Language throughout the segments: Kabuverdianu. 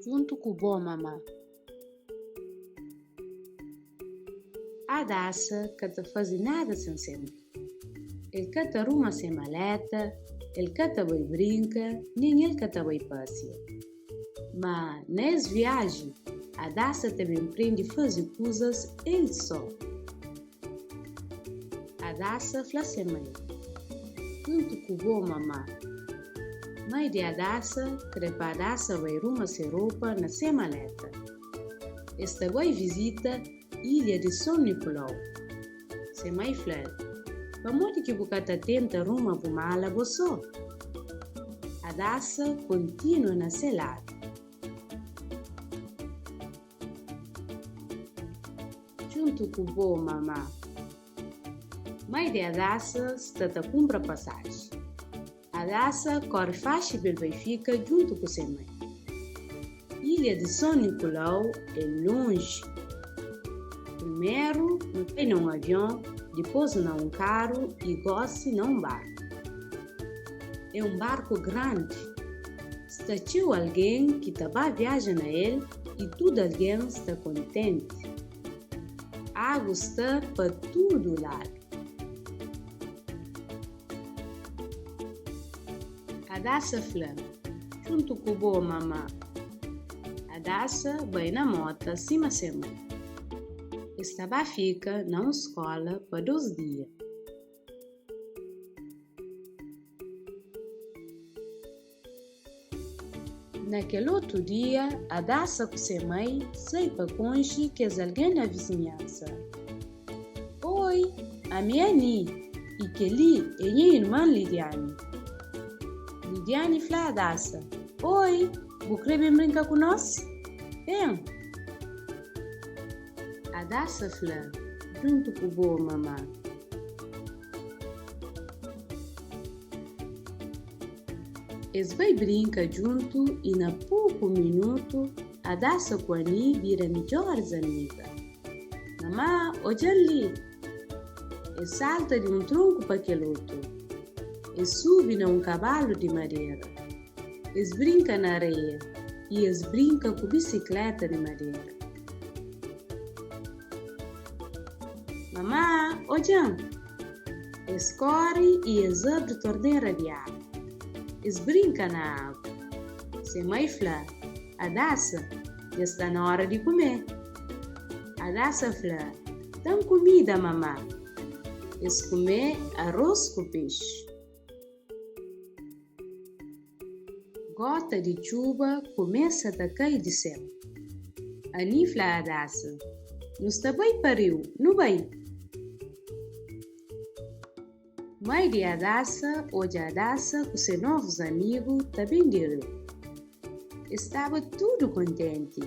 Djuntu ku bo, mama. Adasa ka ta faze nada sen se mai. El ka ta ruma se maleta, el ka ta bai brinka, nen el ka ta bai pasia. Ma, na es viaji, Adasa ta ben prende faze kuzas el so. Adasa fla se mai, Djuntu ku bo, mamá. Mai di Adasa kre pa Adasa bai ruma se ropa na se maleta. Es ta bai vizita ilha di Son Nikulau. Se mai fla-l, Pamodi ki bu ka ta tenta ruma bu mala bo so? Adasa kontinua na se ladu. Djuntu ku bo, mama. Mai di Adasa sta ta kunpra pasaji. Adasa kóre faxi pa el bai fika djuntu ku se mai. Ilha di Son Nikulau é lonji. Primeru nu bai na un avion, dipôs na un karu i gósi na un barku. É un barku grandi. Sta txeu algen ki ta ba viaja na el i tudu algen sta kontenti. Agu sta pa tudu ladu. Adasa fla, Djuntu ku bo, mama. Adasa bai na mota sima se mai. Es ta ba fika na un skola pa dos dia. Na kel otu dia, Adasa ku se mai sai pa konxe kes algen na vizinhansa. Oi, ami é Ani i kel-li é nha irman Lidiani. Lidiani fla Adasa, Oi, bu krê ben brinka ku nos? Ben! Adasa fla, Djuntu ku bo, mama. Es bai brinka djuntu i na poku minutu Adasa ku Ani bira midjoris amiga. Mama, odja-m li! Es salta di un tronku pa kel otu. Es subi na un kabalu di madera. Es brinka na areia i es brinka ku bisikleta di madera. Mamá, odja-m! Es kóre i es abri tornera di agu. Es brinka na agu. Se mai fla, Adasa, dja sta na óra di kume. Adasa fla, Da-m kumida, mamá. Es kume arôs ku pexi. Góta di txuba kumesa ta kai di séu. Ani fla Adasa, Nu sta bai pa riu, nu bai! Mai di Adasa odja Adasa ku se novus amigu ta ben di riu. Es staba tudu kontenti.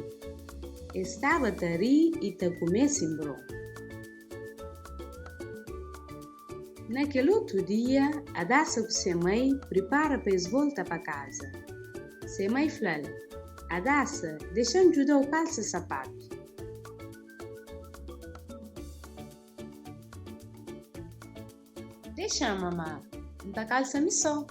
Es staba ta ri i ta kume sinbron. Na kel otu dia, Adasa ku se mai pripara pa es volta pa kaza. Se mai fla-l, Adasa, dexa-m djuda-u kalsa sapatu. Dexa-m, mamá, N ta kalsa mi sô.